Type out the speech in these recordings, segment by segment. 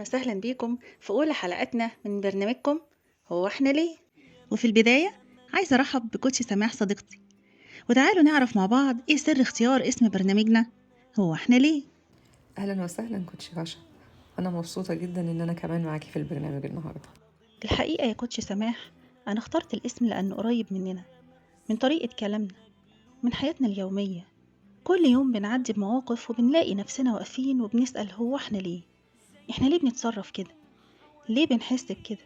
وسهلا بيكم في أولى حلقاتنا من برنامجكم هو احنا ليه. وفي البداية عايزة أرحب بكوتش سماح صديقتي، وتعالوا نعرف مع بعض إيه سر اختيار اسم برنامجنا هو احنا ليه. اهلا وسهلا coach رشا، انا مبسوطة جدا ان انا كمان معاكي في البرنامج النهارده. الحقيقة يا coach سماح، أنا اخترت الاسم لأنه قريب مننا، من طريقة كلامنا، من حياتنا اليومية. كل يوم بنعدي بمواقف وبنلاقي نفسنا واقفين وبنسأل هو احنا ليه؟ احنا ليه بنتصرف كده؟ ليه بنحس بكده؟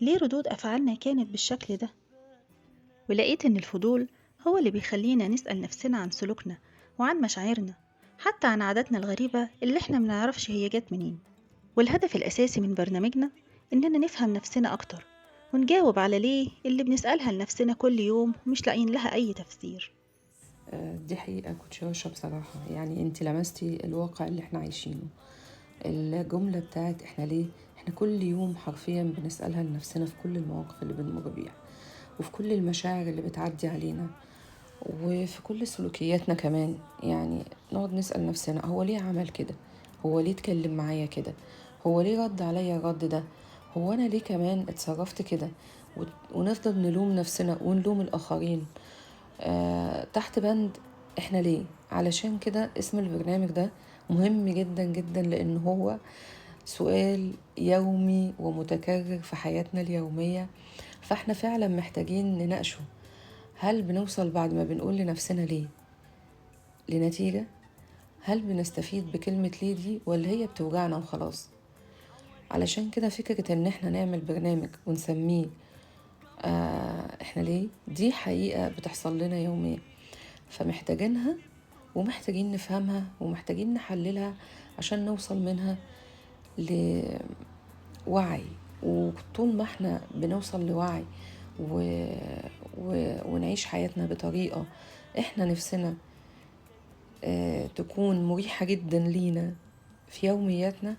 ليه ردود أفعالنا كانت بالشكل ده؟ ولقيت إن الفضول هو اللي بيخلينا نسأل نفسنا عن سلوكنا وعن مشاعرنا، حتى عن عاداتنا الغريبة اللي احنا منعرفش هي جت منين. والهدف الأساسي من برنامجنا إننا نفهم نفسنا أكتر ونجاوب على ليه اللي بنسألها لنفسنا كل يوم ومش لاقيين لها أي تفسير. دي حقيقة كوتش رشا، بصراحة يعني انت لمستي الواقع اللي احنا عايشينه. الجملة بتاعت احنا ليه، احنا كل يوم حرفيا بنسألها لنفسنا في كل المواقف اللي بنمر بيها، وفي كل المشاعر اللي بتعدي علينا، وفي كل سلوكياتنا كمان. يعني نقعد نسأل نفسنا هو ليه عمل كده، هو ليه اتكلم معايا كده، هو ليه رد عليا الرد ده، هو أنا ليه كمان اتصرفت كده، ونفضل نلوم نفسنا ونلوم الآخرين تحت بند احنا ليه. علشان كده اسم البرنامج ده مهم جدا جدا، لأن هو سؤال يومي ومتكرر في حياتنا اليومية، فاحنا فعلا محتاجين نناقشه. هل بنوصل بعد ما بنقول لنفسنا ليه لنتيجة؟ هل بنستفيد بكلمة ليه دي، ولا هي بتوجعنا وخلاص؟ علشان كده فكرة ان احنا نعمل برنامج ونسميه احنا ليه، دي حقيقة بتحصل لنا يوميا، فمحتاجينها ومحتاجين نفهمها ومحتاجين نحللها عشان نوصل منها لوعي. وطول ما احنا بنوصل لوعي ونعيش حياتنا بطريقة احنا نفسنا تكون مريحة جدا لينا في يومياتنا،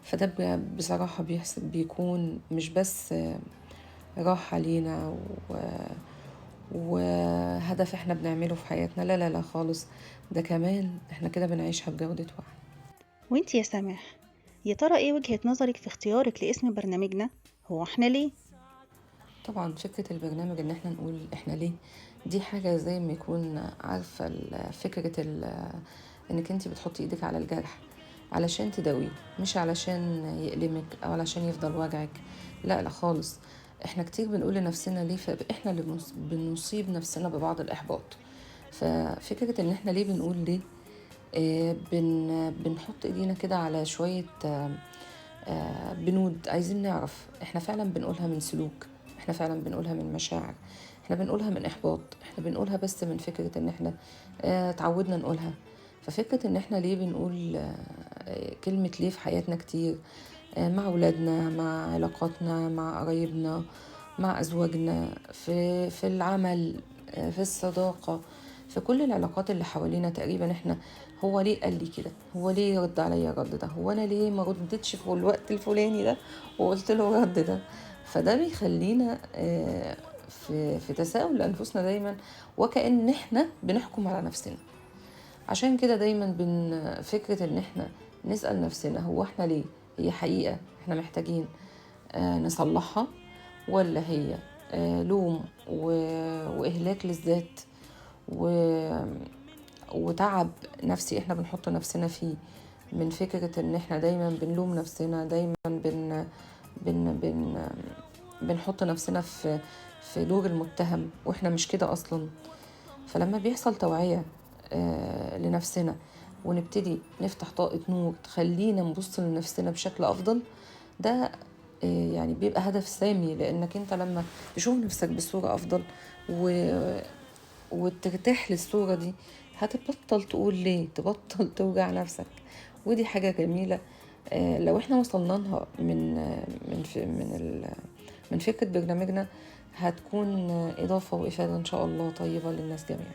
فده بصراحة بيكون مش بس راحة لينا وهدف احنا بنعمله في حياتنا، لا لا لا خالص، ده كمان احنا كده بنعيشها بجودة وعي. وانت يا سماح، يا ترى ايه وجهة نظرك في اختيارك لاسم برنامجنا هو احنا ليه؟ طبعا فكرة البرنامج ان احنا نقول احنا ليه، دي حاجة زي ما يكون عارفة فكرة انك انت بتحطي ايدك على الجرح علشان تداويه، مش علشان يألمك او علشان يفضل وجعك، لا لا خالص. احنا كتير بنقول لنفسنا ليه، فاحنا اللي بنصيب نفسنا ببعض الاحباط. ففكرة ان احنا ليه بنقول ليه، بنحط ايدينا كده على شوية بنود عايزين نعرف احنا فعلا بنقولها من سلوك، احنا فعلا بنقولها من مشاعر، احنا بنقولها من احباط، احنا بنقولها بس من فكرة ان احنا تعودنا نقولها. ففكرة ان احنا ليه بنقول كلمة ليه في حياتنا كتير، مع أولادنا، مع علاقاتنا، مع قرايبنا، مع أزواجنا، في العمل، في الصداقة، في كل العلاقات اللي حوالينا تقريبا. احنا هو ليه قال لي كده، هو ليه رد عليا الرد ده، هو أنا ليه ما ردتش في الوقت الفلاني ده وقلت له الرد ده. فده بيخلينا في تساؤل لأنفسنا دايما، وكأن احنا بنحكم على نفسنا. عشان كده دايما فكرة ان احنا نسأل نفسنا هو احنا ليه، هي حقيقة احنا محتاجين نصلحها، ولا هي لوم وإهلاك للذات وتعب نفسي احنا بنحط نفسنا فيه من فكرة ان احنا دايما بنلوم نفسنا، دايما بن بن بن بنحط نفسنا في دور المتهم واحنا مش كده اصلا. فلما بيحصل توعية لنفسنا ونبتدي نفتح طاقة نور تخلينا نبص لنفسنا بشكل أفضل، ده يعني بيبقى هدف سامي، لأنك أنت لما تشوف نفسك بصورة أفضل وترتاح للصورة دي هتبطل تقول ليه، تبطل توجع نفسك. ودي حاجة جميلة لو احنا وصلنا لها من من من من فكرة برنامجنا، هتكون إضافة وإفادة إن شاء الله طيبة للناس جميعا.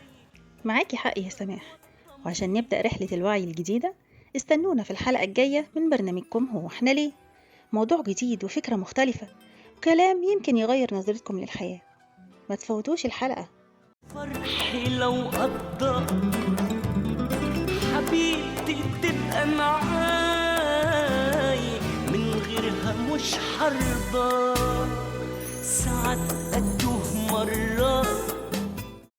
معاكي حق يا سماح. وعشان نبدأ رحلة الوعي الجديدة، استنونا في الحلقة الجاية من برنامجكم هو احنا ليه، موضوع جديد وفكرة مختلفة وكلام يمكن يغير نظرتكم للحياة. ما تفوتوش الحلقة. فرحي لو قضى حبيبتي تبقى معاي من مش حرضى، ساعات أتوه مرات